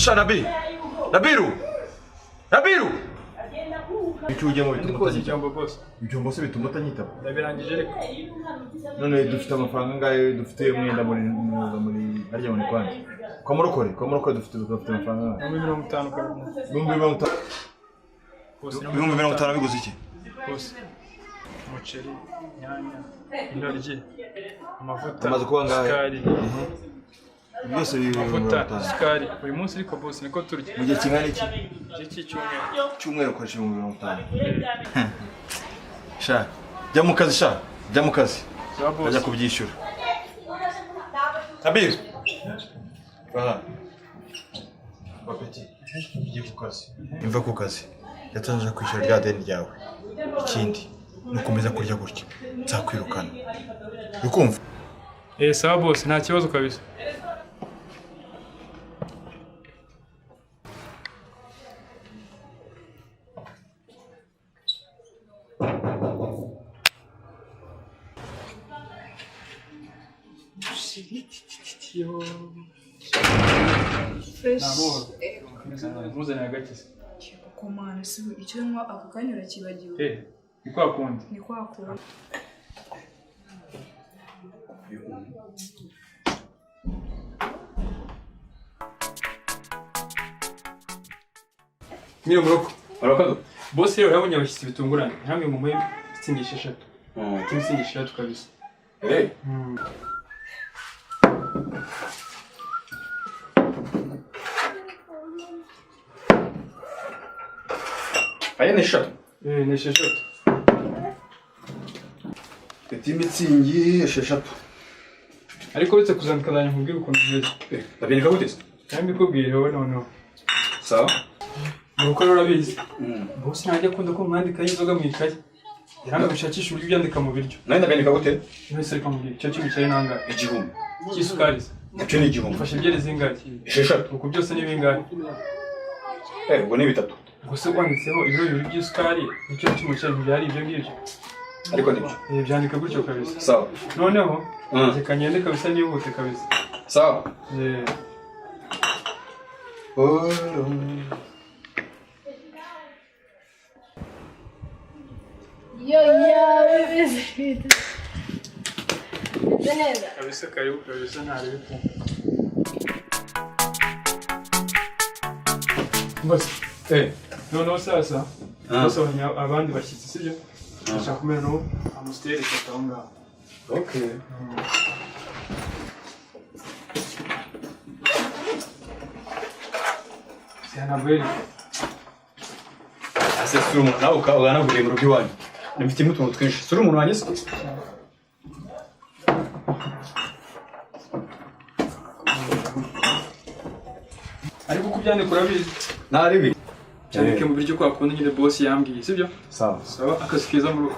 Sha Nabi, Nabiru, Nabiru, icyo ujyamo bituma Ndi koza utanyitaba. icyombo, boss. Ibyombo se bituma utanyitaba? Ndabirangije ariko. None dufite amafaranga angahe? Dufite umwenda muri harya muri kwandi kwa murokore, kwa murokore dufite amafaranga angahe? 50,000 kabisa. 50,000. Boss, 50,000 biguze iki? Boss, umuceri, inyanya, intoryi, amavuta, Amaze kuba angahe? isukari. Byose bibiri mirongo Amavuta, itanu. isukari buri munsi ariko, boss, niko turya. Mu gihe kingana iki? Igihe cy'icyumweru. Cyumweru ukoresha 50,000. Sha, jya mu kazi, sha, jya mu kazi. Sawa, boss. Ajya kubyishyura. Nabiru, aha bapeti, ugiye ku kazi, imva ku kazi yatangiye kwishyura rya deni ryawe. Ikindi, nukomeza kurya gutya nzakwirukana, uri kumva? Eh, sawa boss, nta kibazo kabisa. Fresh. Ntuzanire agakiza. Kuko mana, si icyo nywa aka kanya urakibagiwe. Eh, ni kwa kundi. Ni kwa kundi. Nyine muroko. Urakoze. Boss rero yabonye abashyitsi bitunguranye. Nkamwe mu muhe mitsingi 6. Mitsingi 6 kabisa. Eh, aya ni 3. Eh, ni 6. Mfite imitsingi 6. Ariko uretse kuzandika zanjye nkubwire ukuntu bimeze. Eh, ndabyandika gute se? Cyangwa mbikubwire wowe noneho. Sawa. Nuko rero urabizi. Boss ntajya akunda ko mwandika inzoga mu ikaye. Yaranga gushakisha uburyo ubyandika mu biryo. Nawe ndabyandika gute? Mwese reka mubwire. Icyo cy'umuceri nangahe? 1000. Cy'isukari se? Nacyo ni 1000. Ufashe ebyiri zingahe? 6. Uku byose ni bingahe? Eh, ubwo ni 3. Gusa wanditseho ibiro 2 by'isukari n'icyo cy'umuceri ntibyari ibyo ngibyo. Ariko nibyo. Eh, byandika gutyo kabisa. Sawa. Noneho reka ngende kabisa, nihute kabisa. Sawa. Eh, Yo, yo, bimeze bite? Meze neza. Kabisa, karibu kabisa, ntarebe pe. Bose. Eh, Noneho sasa bose abonye abandi bashyitsi, sibyo? Ndashaka kumera no Amstel 3 aho ngaho. Okay. Sihanagweri. Ase sura umuntu nawe ukanaguriye mu rugo iwanyu. Nifitemo utuntu twinshi. Sura umuntu wanjye se? Ariko uko ubyandika urabizi. Naribi. Byandike mu biryo kwa kundi nyine boss yambwiye, sibyo? Sawa. Sawa, akazi keza mu rugo.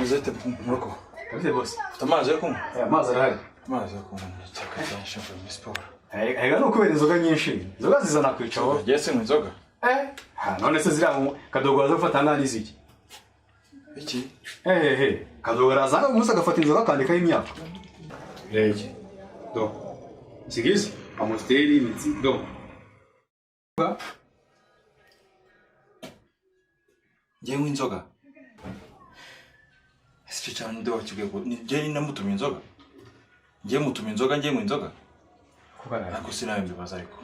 Uzahite muroko. Ufite boss. Ufite amazi yo kunywa? Eh, amazi arahari. Amazi yo kunywa cyaka cyane mvuye muri siporo. Ega ni ukubera inzoga nyinshi. Inzoga zizana kwicaho. Ngiye sinywa inzoga. Eh, ha, none se ziriya kadogo aza gufata nta n'iziki. Iki? Eh, eh, kadogo araza umunsi agafata inzoga akandikaho imyaka. Rege. Do. Sigizi? Amusteri, imitsi, do. Ngiye nywa inzoga. Ese icyo cyane nde wakibwiye ko njye namutumye inzoga? Ngiye mutumye inzoga, ngiye nywa inzoga? Ariko sinawe mbibaza ariko.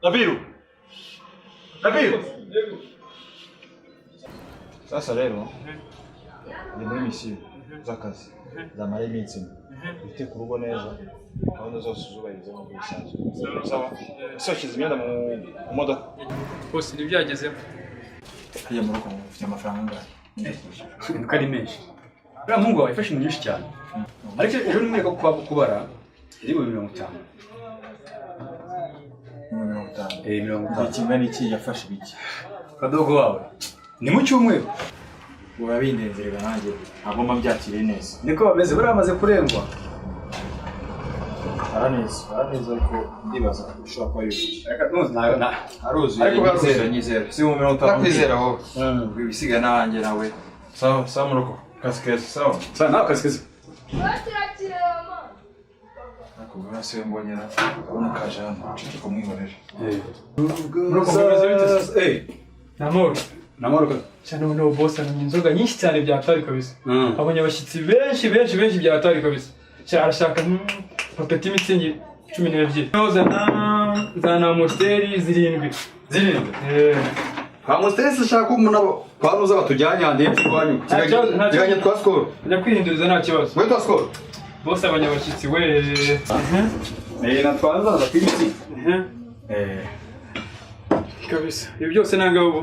Nabiru! Nabiru! Sasa rero ndi muri misiyo z'akazi zamara iminsi ine. Wite ku rugo neza, gahunda zose uzubahirize nk'uko bisanzwe. Sawa? Ese washyize imyenda mu modoka? Boss ntibyagezemo. Hariya mu rugo ufite amafaranga angahe? Ibintu ari menshi. Uriya muhungu wawe yafashe ibintu byinshi cyane. Ariko ejo nimwereka ko kubara iri mu 50. 50,000. Eh, mirongo Igihe itanu. kingana iki yafashe ibiki? Kadogo wawe. Ni mu cyumweru. Urabindenzerega nanjye ntabwo mba mbyakiriye neza. Niko bameze, buriya bamaze kurengwa. Araneza, araneza, ariko ndibaza ushobora kuba yuzuye. Reka ntuzi Aruzuye. Ariko bwaruzuye. Nyizera, nyizera. Si mu 50. Ndakwizera wowe. Ibisigaye nanjye nawe. Sawa, sawa muruko. Kazi keza, sawa. Sa nawe akazi keza. Ariko buriya se mbonye na urabona kaje hano, ceceka umwihorere. Muruko mumeze bite se? Eh, Ni amahoro. namoro kazi. Cyane noneho boss anywye inzoga nyinshi cyane bya hatari kabisa. Abonye abashyitsi benshi benshi benshi bya hatari kabisa. Cyane arashaka papeti mitsingi 12. Noneho zana Amstel 7. 7. Eh. Amstel se shaka umuntu abo kwa nuza batujyanye handi hepfo iwanyu. Nta kibazo, nta kibazo. Kiganye twa skoro. Ajya kwihinduriza nta kibazo. Mwe twa skoro. Boss abonye abashyitsi we. Eh, na twanza za mitsingi. Eh. Kabisa. Ibi byose nanga ubu.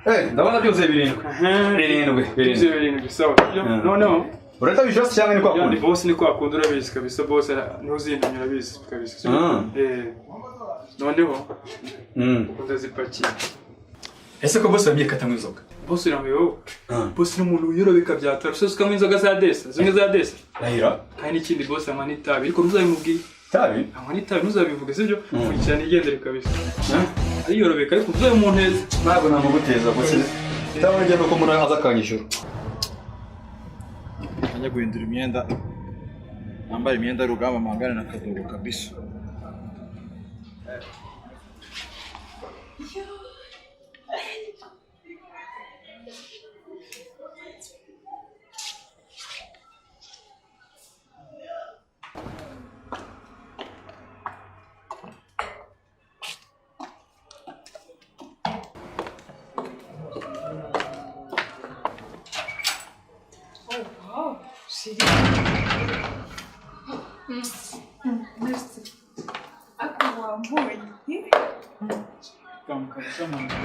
Eh, ndabona byuzuye 7. 7. Byuzuye 7 sawa. Noneho Urahita wishyura se cyangwa ni kwa yani kundi? boss ni kwa kundi urabizi kabisa, boss ntuzintumye urabizi kabisa. Eh. Noneho ndazipakiye. Ese ko boss bamye kata inzoga? Boss urambuye wowe. Boss ni umuntu wiyorobeka bya hatari. Usose ukanywa inzoga za desa, zimwe za desa. Rahira. Kandi n'ikindi boss anywa n'itabi, ariko ntuzabimubwiye. Tabi? Anywa n'itabi ntuzabivuge, sibyo? Kurikirana igendere kabisa. Ariyorobeka ariko ntuzabimunteze. Ntabwo namuguteza gusa. Cyangwa njye nuko umuntu aza akanyishyura. Njya guhindura imyenda, nambara imyenda y'urugamba mpangane na Kadogo kabisa. Merci. Ako wambonye. Kabisa mwana.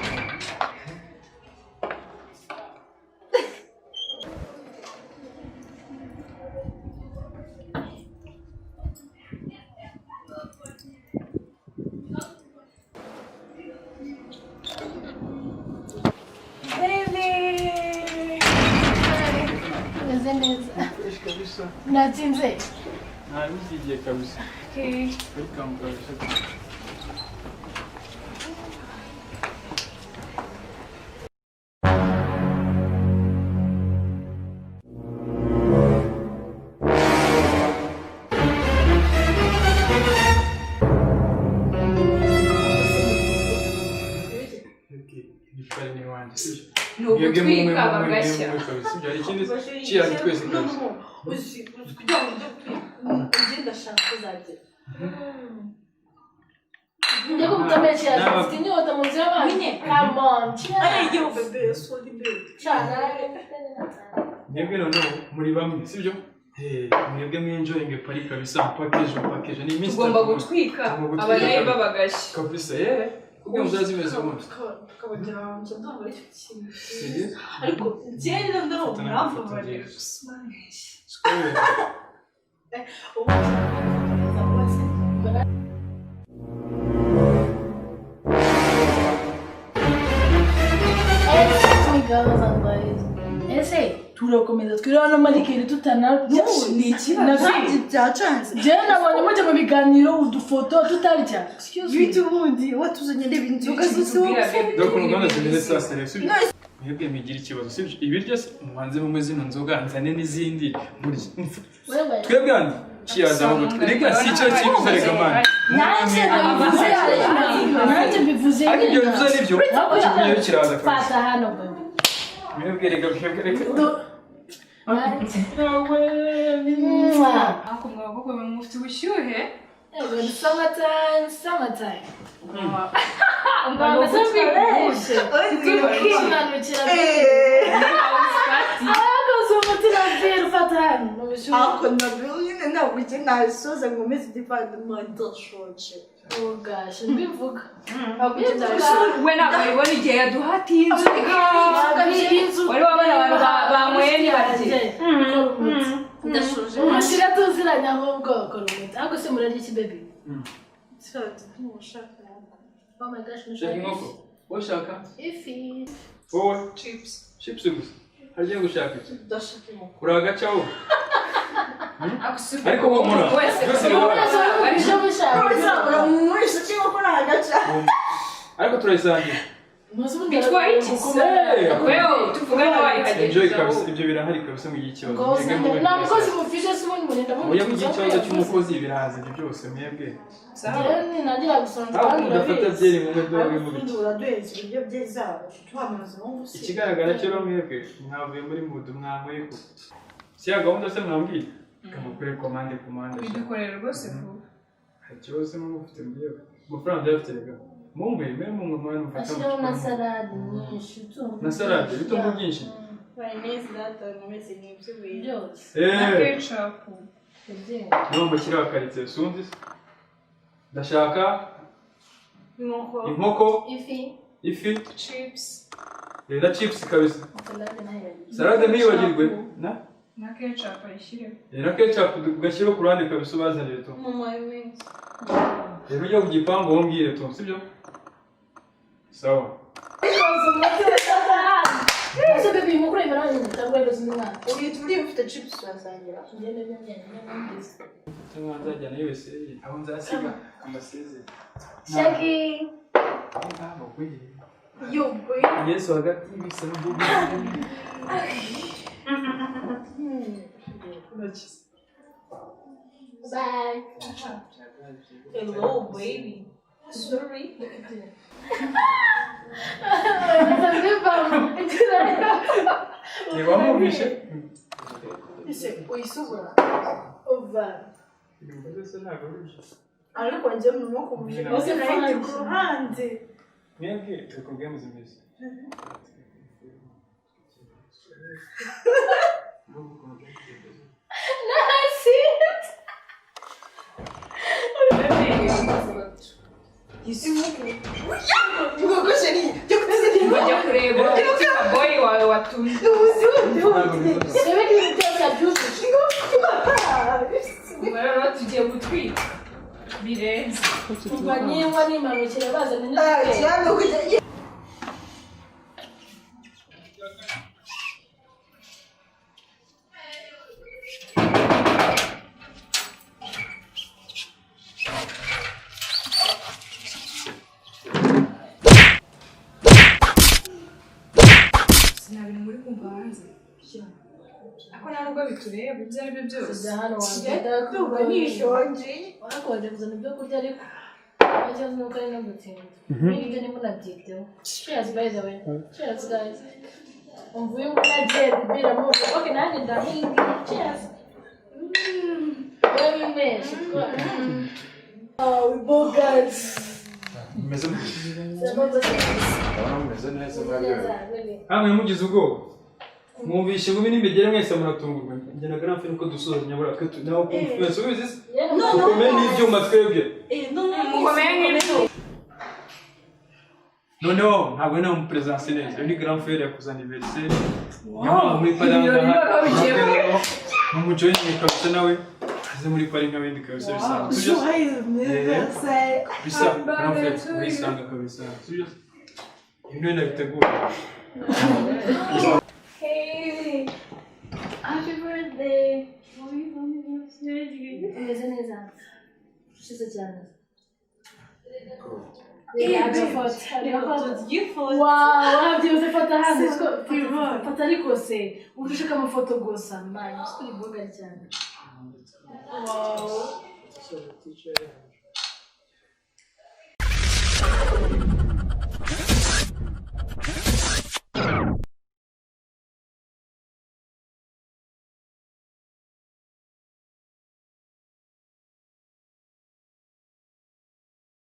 Baby. Meze neza. Natsinze. Ntabizigeye kabisa. Okay. Welcome kabisa. Ni ugutwika bagashya. Kiraje twese kabisa. Uzi kugira ngo ujye gutwika, njye ndashaka ko uzagera. Njye kugutamira kiraje, mfite inyota mu nzu y'abandi. Come on, cheers. Ari bebe, sorry bebe. Cyane. Mwebwe noneho muri bamwe, sibyo? Mwebwe mwenjoyinge pari kabisa, package package ni iminsi Tugomba itatu. gutwika Tugomba gutwika abanayi kabisa. babagashya. Kabisa, eh. Ubwo muzazimeze ubundi. Tukabagera hanze ndumva ari cyo kintu. Sibyo? Ariko njye ndumva Fata nawe ifoto murambabarira. nziza. Excuse me, girls and boys. Ese turakomeza twiriwe hano marikeri tutanarya. Ni ikibazo. Byacanze. Njyewe nabonye mujya mu biganiro udufoto tutarya. Excuse me. Bita ubundi watuzanye ndeba inzoga zose wowe. Dore ukuntu gahunda zimeze sasa rero, sibyo? Mwebwe mwigira ikibazo, sibyo? Ibiryo se mubanze mumwe zino nzoga nzane n'izindi murye. Wewe. Twebwe hano kiyaza ahubwo reka si icyo kintu reka mani. Nanjye nabivuze nanjye mbivuze. Ariko ibyo bivuze nibyo. Ikigunyeyo kiraza kabisa. Fata hano baby. Mwebwe reka mwebwe reka. Mwah. Ariko mwa bakobwa mwe mufite ubushyuhe. Yego, ni summertime, summertime. Ni ugutwika Fresh. Tukimanukira. Abakoze umuti na beer ufata hano. Ni ubushyuhe. Ariko nabyo nyine ntabwo ujye nasoza ngo meze igivandimwe ndashonje. Oh gosh, mbivuga. We ntabwo abibona igihe yaduhatiye inzoga. Wari wabona abantu banyweye ntibarye. Ndashonje. Umushyira tuziranye ahubwo kora umuti. Ariko se murarya iki baby? Oh my gosh, Ushaka inkoko? Wowe ushaka? Ifi. Wowe? Chips. Chips gusa. Harya gushaka iki? Ndashaka inkoko. Uri agaca wowe? Agusubiza. Ariko humura. Wese. Byose birahari. Mwese inkoko ni agaca. Ariko turayisangira. Bitwaye iki se? Wewe tuvugana wayihageze. Enjoy kabisa, ibyo birahari kabisa mu gihe ikibazo. Mwebwe mube Nta mukozi mwese. mufite se ubundi mugenda Oya, mu gihe ikibazo cy'umukozi birahaza ibyo byose mwebwe. Ntangira gusonza Ntabwo kandi mudafata urabizi. byeri mumwe dore mu Ubundi biki. uraduhereza ibiryo byiza tuhamamaza ubu se. Ikigaragara cyo rero mwebwe mwavuye muri mudu mwanyweye ko. Si ya gahunda se mwambwiye? Kamukore komande komande. Bidukorera rwose vuba. Nta kibazo muba mufite mwebwe. Amafaranga ndayafite rega. Mumwe mwe mumwe mwana mufata Ashyiraho na amacupa. salade nyinshi. Ibitunguru Na salade, ibitunguru byinshi. Mayonnaise data nkomeze nibyibuye. Byose. Na Eh, ketchup. niba mushyira akaritsiye sundi se. Ndashaka Inkoko. inkoko, Ifi. ifi, Chips. na chips kabisa. Salade nayo. Salade ntiyibagirwe. Na? Na ketchup ayishyiremo. Na ketchup ugashyiraho ku ruhande kabisa ubazanire tu. Mu mayonnaise. Rero ujya ku gipangu wowe umbwire tu, sibyo? Sawa. Ese baby inkoko urayibara wenyine cyangwa urayibaza undi mwana? Uhita uriya ufite chips urasangira. Ngende ngende ngende. Cyangwa nzajyana USA, aho nzasiga amasezerano. Shaggy. Yo boy. Yesu hagati y'ibisambo. Bye. Hello baby. Sorry. Ntiwamwumvishe? Ese uyisubura. Over. Ibintu byose ntabwo ari byo. Ariko njye murimo kumujya Ese nahita ku ruhande. Mwebwe turi ku bwemeze zimeze. Inkoko chérie, jya kutuzanira Bajya kureba boy wawe watumye. Ntabwo bibazo. Rebe ko ibintu byose abyujuje. Ubwo rero tugiye gutwika. Birenze. Umva niba nimanukira bazana Ah, n'ibitenge. cyane kujya Sinabintu muri kumva hanze. Ako nta nubwo bitureba ibyo ari byo byose. Kujya hano wagenda Ndumva nishonje. Ariko wajya kuzana ibyo kurya ariko ikibazo ni uko ari no gutinda. Ibindi byo ntimunabyiteho. Cheers by the way. Cheers guys. Umva uyu nguyu agiye kubiramo. Okay nanjye ndahinga. Cheers. Wowe winyweshe twara. Oh, bogas. Mumeze ndabona mumeze neza mwabyoye. Hamwe mugize ubwoba. Mwumvishe inkumi n'imigere mwese muratungurwa. Njye na Grand nuko dusoza nyabura twe naho kumfluence ubizi se? Dukomeye n'ibyuma twebwe. Mukomeye nk'ibyuma. Noneho ntabwo ari namuperesanse neza. Uyu ni Grand Frère yakoze anniversaire. Niyo mpamvu muri pari Ibirori noneho bigiye Mu muco nyine kabisa nawe aze muri pari nk'abindi kabisa bisanzwe. Sibyo se? Joyeux anniversaire. Bisa Grand Frère urisanga kabisa. Sibyo se? Ibintu wenda bitegura. Hey. Happy birthday. Umeze neza. Ushize cyane. Wow, wabyibuze fata hano. Fata ariko se ushaka amafoto gusa. Man, uri boga cyane. Wow.